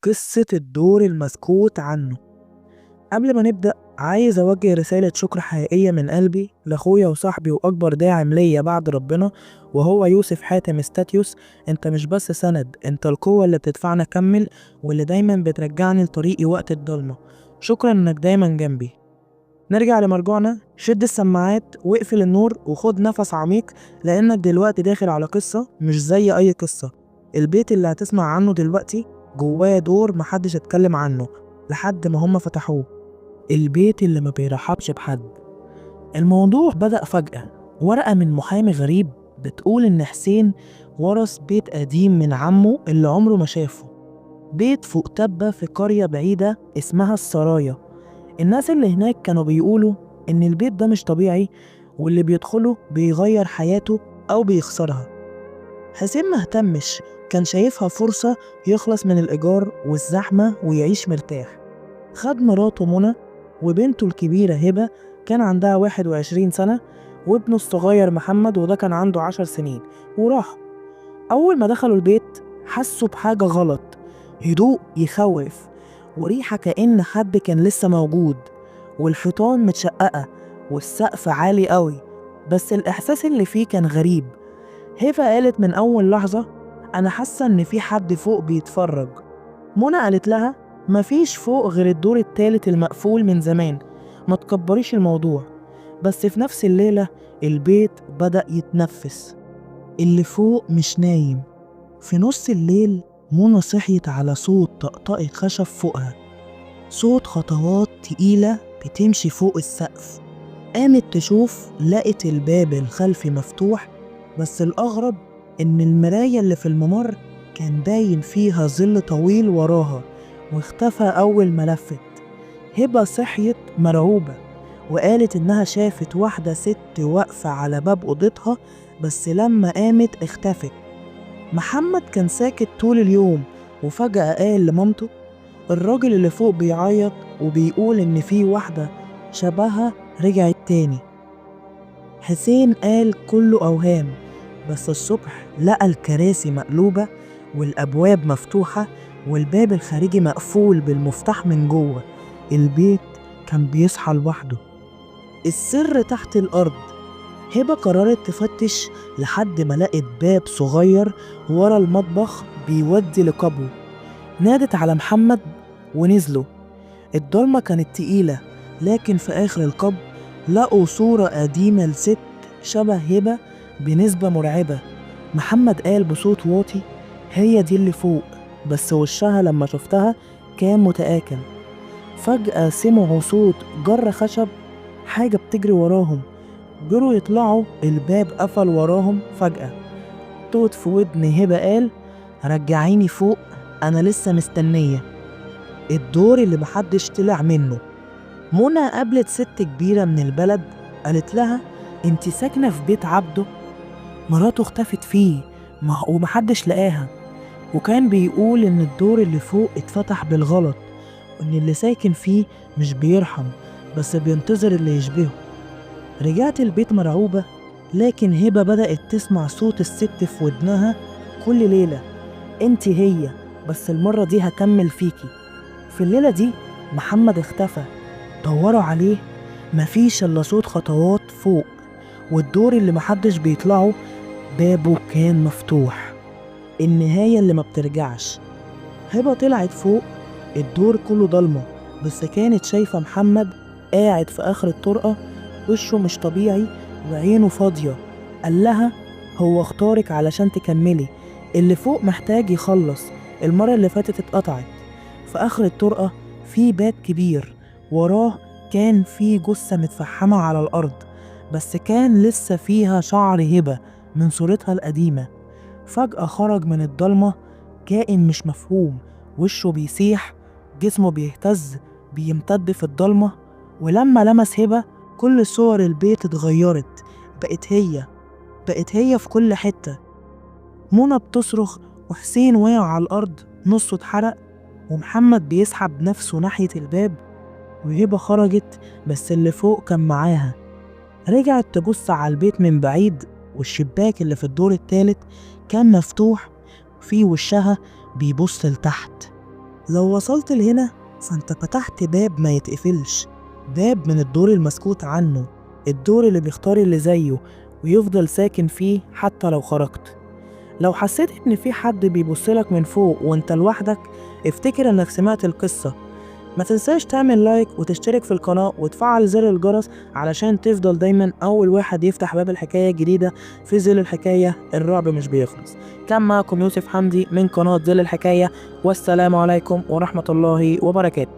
قصة الدور المسكوت عنه. قبل ما نبدأ عايز أوجه رسالة شكر حقيقية من قلبي لأخويا وصاحبي وأكبر داعم ليا بعد ربنا، وهو يوسف حاتم ستاتيوس. انت مش بس سند، انت القوة اللي بتدفعني أكمل واللي دايما بترجعني لطريقي وقت الضلمة. شكرا انك دايما جنبي. نرجع لمرجوعنا. شد السماعات واقفل النور وخد نفس عميق، لأنك دلوقتي داخل على قصة مش زي أي قصة. البيت اللي هتسمع عنه دلوقتي جواه دور محدش اتكلم عنه لحد ما هم فتحوه. البيت اللي ما بيرحبش بحد. الموضوع بدأ فجأة، ورقة من محامي غريب بتقول إن حسين ورث بيت قديم من عمه اللي عمره ما شافه، بيت فوق تبة في قرية بعيدة اسمها السرايا. الناس اللي هناك كانوا بيقولوا إن البيت ده مش طبيعي، واللي بيدخله بيغير حياته أو بيخسرها. حسين ما اهتمش، كان شايفها فرصة يخلص من الإيجار والزحمة ويعيش مرتاح. خد مراته منى وبنته الكبيرة هبة، كان عندها 21 سنة، وابنه الصغير محمد وده كان عنده 10 سنين، وراحوا. أول ما دخلوا البيت حسوا بحاجة غلط، هدوء يخوف وريحة كأن حد كان لسه موجود، والحيطان متشققة والسقف عالي قوي، بس الإحساس اللي فيه كان غريب. هبة قالت من أول لحظة: أنا حاسة إن في حد فوق بيتفرج. منى قالت لها: مفيش فوق غير الدور التالت المقفول من زمان، ما تكبريش الموضوع. بس في نفس الليلة البيت بدأ يتنفس، اللي فوق مش نايم. في نص الليل منى صحيت على صوت طقطقة خشب فوقها، صوت خطوات تقيلة بتمشي فوق السقف. قامت تشوف، لقت الباب الخلفي مفتوح، بس الأغرب إن المراية اللي في الممر كان باين فيها ظل طويل وراها، واختفى أول ما لفت. هبة صحيت مرعوبة وقالت إنها شافت واحدة ست واقفة على باب أوضتها، بس لما قامت اختفت. محمد كان ساكت طول اليوم، وفجأة قال لمامته: الراجل اللي فوق بيعيط وبيقول إن في واحدة شبهها رجعت تاني. حسين قال كله أوهام، بس الصبح لقى الكراسي مقلوبة والأبواب مفتوحة والباب الخارجي مقفول بالمفتاح من جوه. البيت كان بيصحى لوحده. السر تحت الأرض. هبة قررت تفتش لحد ما لقت باب صغير ورا المطبخ بيودي لقبو. نادت على محمد ونزلوا. الضلمة كانت تقيلة، لكن في آخر القبو لقوا صورة قديمة لست شبه هبة بنسبة مرعبة. محمد قال بصوت واطي: هي دي اللي فوق، بس وشها لما شفتها كان متآكل. فجأة سمعوا صوت جر خشب، حاجة بتجري وراهم. جروا يطلعوا، الباب قفل وراهم فجأة. صوت في ودن هبة قال: رجعيني فوق، أنا لسه مستنية. الدور اللي محدش طلع منه. منى قابلت ست كبيرة من البلد، قالت لها: انت ساكنة في بيت عبده، مراته اختفت فيه ومحدش لقاها، وكان بيقول إن الدور اللي فوق اتفتح بالغلط، وإن اللي ساكن فيه مش بيرحم بس بينتظر اللي يشبهه. رجعت البيت مرعوبة، لكن هبة بدأت تسمع صوت الست في ودنها كل ليلة: انت هي، بس المرة دي هكمل فيكي. في الليلة دي محمد اختفى، دوروا عليه مفيش إلا صوت خطوات فوق، والدور اللي محدش بيطلعه بابه كان مفتوح. النهاية اللي ما بترجعش. هبة طلعت فوق، الدور كله ضلمة، بس كانت شايفة محمد قاعد في آخر الطرقة، وشه مش طبيعي وعينه فاضية. قال لها: هو اختارك علشان تكملي، اللي فوق محتاج يخلص، المرة اللي فاتت اتقطعت. في آخر الطرقة في باب كبير، وراه كان في جثة متفحمة على الأرض، بس كان لسه فيها شعر هبة من صورتها القديمة. فجأة خرج من الضلمة كائن مش مفهوم، وشه بيسيح، جسمه بيهتز، بيمتد في الضلمة. ولما لمس هبة كل صور البيت اتغيرت، بقت هي، بقت هي في كل حتة. منى بتصرخ، وحسين واقع على الأرض نصه اتحرق، ومحمد بيسحب نفسه ناحية الباب. وهبة خرجت، بس اللي فوق كان معاها. رجعت تبص على البيت من بعيد، والشباك اللي في الدور التالت كان مفتوح، في وشها بيبص لتحت. لو وصلت لهنا فانت فتحت باب ما يتقفلش، باب من الدور المسكوت عنه، الدور اللي بيختار اللي زيه ويفضل ساكن فيه حتى لو خرجت. لو حسيت ان في حد بيبصلك من فوق وانت لوحدك، افتكر انك سمعت القصة. ما تنساش تعمل like وتشترك في القناة وتفعل زر الجرس علشان تفضل دايما اول واحد يفتح باب الحكاية الجديدة في ظل الحكاية. الرعب مش بيخلص. كان معكم يوسف حمدي من قناة ظل الحكاية، والسلام عليكم ورحمة الله وبركاته.